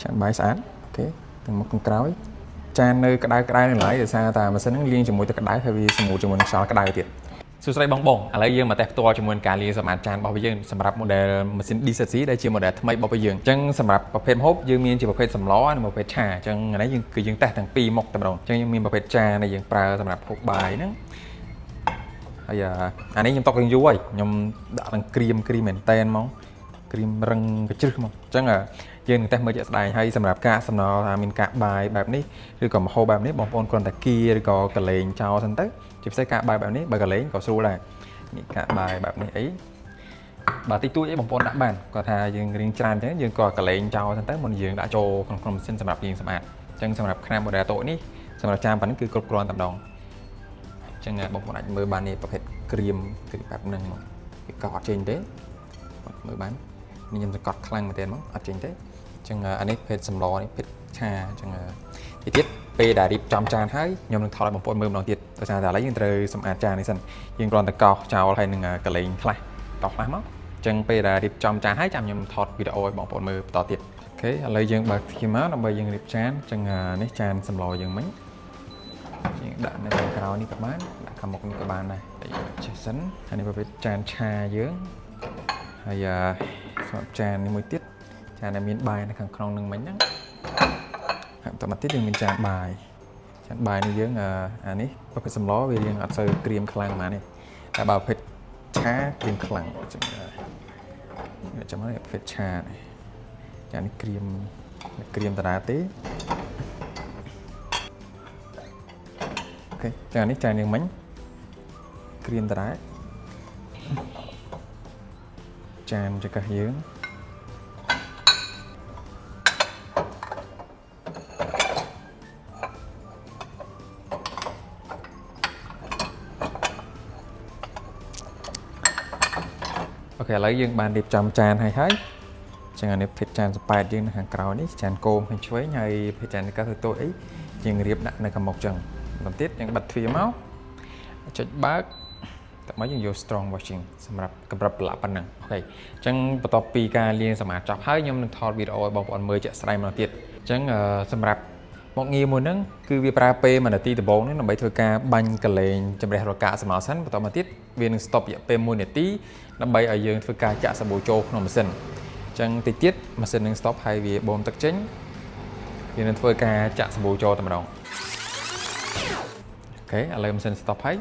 ចានបាយស្អាត OK ទាំងមុខទាំងក្រោយចាននៅក្តៅក្តៅនៅឡើយដោយសារតែម៉ាស៊ីនហ្នឹងលាងជាមួយទឹកក្តៅហើយវាសម្ងួតជាមួយនឹងខ្យល់ក្តៅទៀតសួស្តីបងបងឥឡូវយើងមកតេស្តផ្ទាល់ជាមួយនឹងការលាងសម្អាតចានរបស់យើងសម្រាប់ model ម៉ាស៊ីន DZC ដែលជា model ថ្មីរបស់យើងអញ្ចឹងសម្រាប់ប្រភេទម្ហូបយើងមានជាប្រភេទសម្លនិងប្រភេទឆាអញ្ចឹងថ្ងៃនេះយើងគឺយើងតេស្តទាំងពីរមុខតែម្ដងអញ្ចឹងយើងមានប្រភេទចានដែលយើងប្រើសម្រាប់ហូបបាយហ្នឹងហើយអានេះខ្ញុំຕົករៀងយូរហើយខ្ញុំដាក់នឹងក្រៀមក្រៀមមែនតែនហ្មងក្រៀមរឹងកជ្រឹះហ្មងអញ្ចឹងយើងនឹងតេស្តមើលជាក់ស្ដែងហើយសម្រាប់ការសំណល់ថាមានការបាយបែបនេះឬក៏ម្ហូបបែបនេះបងប្អូនគ្រាន់តែគៀឬក៏កលែងចោលសិនទៅជាពិសេសការបាយបែបនេះបើកលែងក៏ស្រួលដែរនេះការបាយបែបនេះអីបើតិចតួចអីបងប្អូនដាក់បានគាត់ថាយើងរៀងច្រើនអញ្ចឹងយើងក៏កលែងចោលសិនទៅមុនយើងដាក់ចូលក្នុងក្នុងម៉ាស៊ីនសម្រាប់លាងសម្អាតអញ្ចឹងសម្រាប់ខ្នាត model តូចនេះសម្រាប់ចានប៉ុណ្ណឹងគឺគ្រប់គ្រាន់តែម្ដងអញ្ចឹងបងប្អូនអាចមើលបាននេះប្រភេទក្រៀមគឺបែបហ្នឹងមកវាកោអត់ចេញទេមើលបាននេះខ្ញុំសង្កត់ខ្លាំងមែនទែនមកអត់ចេញទេអញ្ចឹងអានេះភេទសម្លនេះភេទឆាអញ្ចឹងទីទៀតពេលដែលរៀបចំចានហើយខ្ញុំនឹងថតឲ្យបងប្អូនមើលម្ដងទៀតដោយសារតែឥឡូវយើងត្រូវសម្អាតចាននេះសិនយើងគ្រាន់តែកោសចោលហើយនឹងកលែងខ្លះកោសខ្លះមកអញ្ចឹងពេលដែលរៀបចំចានហើយចាំខ្ញុំថតវីដេអូឲ្យបងប្អូនមើលបន្តទៀត OK ឥឡូវយើងបើកទ្វារមកដើម្បីយើងរៀបចានអញ្ចឹងនេះចានសម្លយើងមិញយើងដាក់នៅខាងក្រោយនេះក៏បានដាក់ខាងមុខនេះក៏បានដែរតែយើងចេះសិនហើយនេះប្រភេទចានឆាយើងហើយសម្រាប់ចាននេះមួយទៀតចានដែលមានបាយនៅខាងក្នុងនឹងមិញហ្នឹងហើយបន្តមកទៀតយើងមានចានបាយចានបាយនេះយើងអានេះប្រភេទសម្លវារៀងអត់សូវក្រៀមខ្លាំងហ្មងនេះតែបើប្រភេទឆាក្រៀមខ្លាំងអញ្ចឹងចាំមកប្រភេទឆានេះចាននេះក្រៀមក្រៀមតារាទេ OK ចាននេះចានយើងមិញក្រៀមតារាចានចង្កឹះយើង OK ឥឡូវយើងបានរៀបចំចានហើយហើយចឹងអានេះភេទចានសប៉ែតយើងនៅខាងក្រោយនេះចានគោមខាងឆ្វេងហើយភេទចានចង្កឹះតូចៗអីយើងរៀបដាក់នៅខាងមុខចឹងបន្តទៀតយើងបិទទ្វារមកចុចបើកតមកយើងយក strong washing សម្រាប់កម្រិតប្រឡាក់ប៉ុណ្ណឹង OK អញ្ចឹងបន្ទាប់ពីការលាងសម្អាតចប់ហើយខ្ញុំនឹងថតវីដេអូឲ្យបងប្អូនមើលជាក់ស្ដែងម្ដងទៀតអញ្ចឹងសម្រាប់មុខងារមួយហ្នឹងគឺវាប្រើពេល1នាទីដំបូងហ្នឹងដើម្បីធ្វើការបាញ់កលែងជំរះរកាកសម្លសិនបន្តមកទៀតវានឹង stop រយៈពេល1នាទីដើម្បីឲ្យយើងធ្វើការចាក់សាប៊ូចូលក្នុងម៉ាស៊ីនអញ្ចឹងតិចទៀតម៉ាស៊ីននឹង stop ហើយវាបូមទឹកចេញវានឹងធ្វើការចាក់សាប៊ូចូលតែម្ដង OK ឥឡូវម៉ាស៊ីន stop ហើយ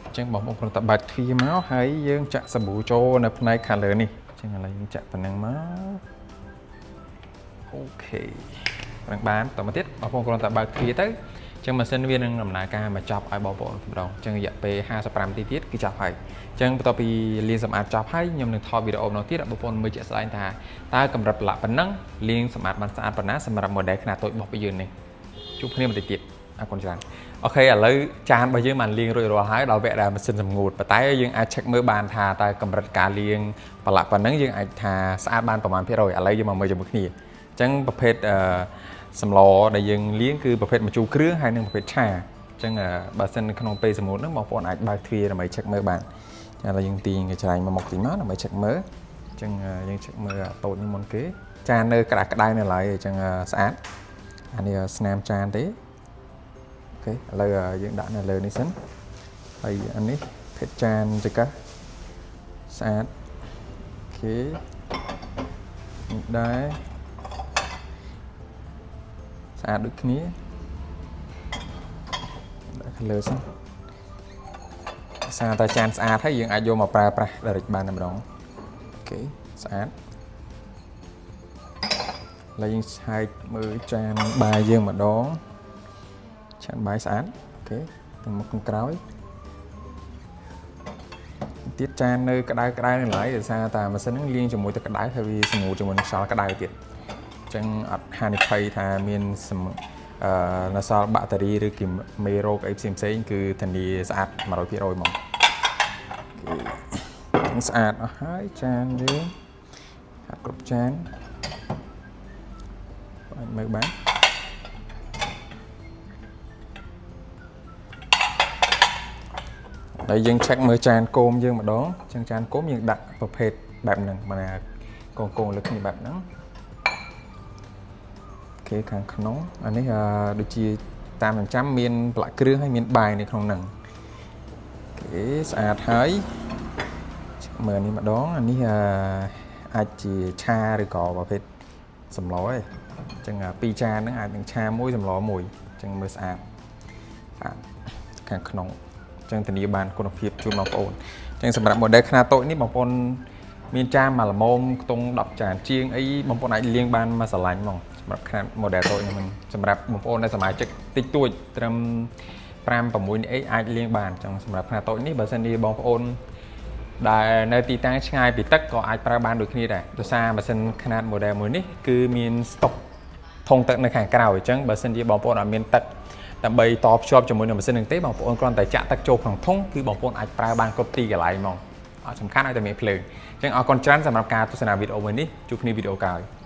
អញ្ចឹងបងប្អូនគ្រាន់តែបើកទ្វារមកហើយយើងចាក់សាប៊ូចូលនៅផ្នែកខាងលើនេះអញ្ចឹងឥឡូវយើងចាក់ប៉ុណ្ណឹងមក OK ប៉ុណ្ណឹងបានតមកទៀតបងប្អូនគ្រាន់តែបើកទ្វារទៅអញ្ចឹងម៉ាស៊ីនវានឹងដំណើរការមកចប់ឲ្យបងប្អូនម្ដងអញ្ចឹងរយៈពេល55នាទីទៀតគឺចប់ហើយអញ្ចឹងបន្ទាប់ពីលាងសម្អាតចប់ហើយខ្ញុំនឹងថតវីដេអូម្ដងទៀតឲ្យបងប្អូនមើលជាក់ស្ដែងថាតើកម្រិតប្រឡាក់ប៉ុណ្ណឹងលាងសម្អាតបានស្អាតប៉ុណ្ណាសម្រាប់ model ខ្នាតតូចរបស់យើងនេះជួបគ្នាបន្តិចទៀតអរគុណច្រើន OK ឥឡូវចានរបស់យើងបានលាងរួចរាល់ហើយដល់វគ្គដែលម៉ាស៊ីនសម្ងួតប៉ុន្តែយើងអាច check មើលបានថាតើកម្រិតការលាងប្រឡាក់ប៉ុណ្ណឹងយើងអាចថាស្អាតបានប្រមាណភាគរយឥឡូវយើងមកមើលជាមួយគ្នាអញ្ចឹងប្រភេទអឺសម្លដែលយើងលាងគឺប្រភេទម្ជូរគ្រឿងហើយនិងប្រភេទឆាអញ្ចឹងបើសិនក្នុងពេលសម្ងួតហ្នឹងបងប្អូនអាចបើកទ្វារដើម្បី check មើលបានចាឥឡូវយើងទាញកញ្ច្រែងមកមុខតិចមកដើម្បី check មើលអញ្ចឹងយើង check មើលអាតូចនេះមុនគេចាននៅក្តៅក្តៅនៅឡើយអញ្ចឹងស្អាតអានេះស្នាមចានទេ OK ឥឡូវយើងដាក់នៅលើនេះសិនហើយអានេះភេទចានចង្កឹះស្អាត OK នេះដែរស្អាតដូចគ្នាដាក់ខាងលើសិនសារតែចានស្អាតហើយយើងអាចយកមកប្រើប្រាស់ direct បានតែម្ដង OK ស្អាតឥឡូវយើងឆែកមើលចានបាយយើងម្ដងចានបាយស្អាត OK ទាំងមុខទាំងក្រោយទៀតចាននៅក្តៅក្តៅនៅឡើយដោយសារតែម៉ាស៊ីនហ្នឹងលាងជាមួយទឹកក្តៅហើយវាសម្ងួតជាមួយនឹងខ្យល់ក្តៅទៀតអញ្ចឹងអត់ហានិភ័យថាមានអឺនៅសល់បាក់តេរីឬគេមេរោគអីផ្សេងផ្សេងគឺធានាស្អាត100%ហ្មង OK ស្អាតអស់ហើយចានយើងស្អាតគ្រប់ចានអាចមើលបានហើយយើង check មើលចានគោមយើងម្ដងអញ្ចឹងចានគោមយើងដាក់ប្រភេទបែបហ្នឹងបើណាកងកងលើគ្នាបែបហ្នឹង OK ខាងក្នុងអានេះអឺដូចជាតាមខ្ញុំចាំមានប្រឡាក់គ្រឿងហើយមានបាយនៅក្នុងហ្នឹង OK ស្អាតហើយមើលនេះម្ដងអានេះអឺអាចជាឆាឬក៏ប្រភេទសម្លឯងអញ្ចឹងអាពីរចានហ្នឹងអាចនឹងឆាមួយសម្លមួយអញ្ចឹងមើលស្អាតស្អាតខាងក្នុងអញ្ចឹងធានាបានគុណភាពជូនបងប្អូនអញ្ចឹងសម្រាប់ model ខ្នាតតូចនេះបងប្អូនមានចានមួយល្មមខ្ទង់10ចានជាងអីបងប្អូនអាចលាងបានមួយស្រឡាញ់ហ្មងសម្រាប់ខ្នាត model តូចនេះមិនសម្រាប់បងប្អូនដែលសមាជិកតិចតួចត្រឹម5 6នេះអីអាចលាងបានអញ្ចឹងសម្រាប់ខ្នាតតូចនេះបើសិនជាបងប្អូនដែលនៅទីតាំងឆ្ងាយពីទឹកក៏អាចប្រើបានដូចគ្នាដែរដោយសារម៉ាស៊ីនខ្នាត model មួយនេះគឺមានស្តុកធុងទឹកនៅខាងក្រៅអញ្ចឹងបើសិនជាបងប្អូនអត់មានទឹកដើម្បីតភ្ជាប់ជាមួយនឹងម៉ាស៊ីននឹងទេបងប្អូនគ្រាន់តែចាក់ទឹកចូលក្នុងធុងគឺបងប្អូនអាចប្រើបានគ្រប់ទីកន្លែងហ្មងអត់សំខាន់ឲ្យតែមានភ្លើងអញ្ចឹងអរគុណច្រើនសម្រាប់ការទស្សនាវីដេអូមួយនេះជួបគ្នាវីដេអូក្រោយ។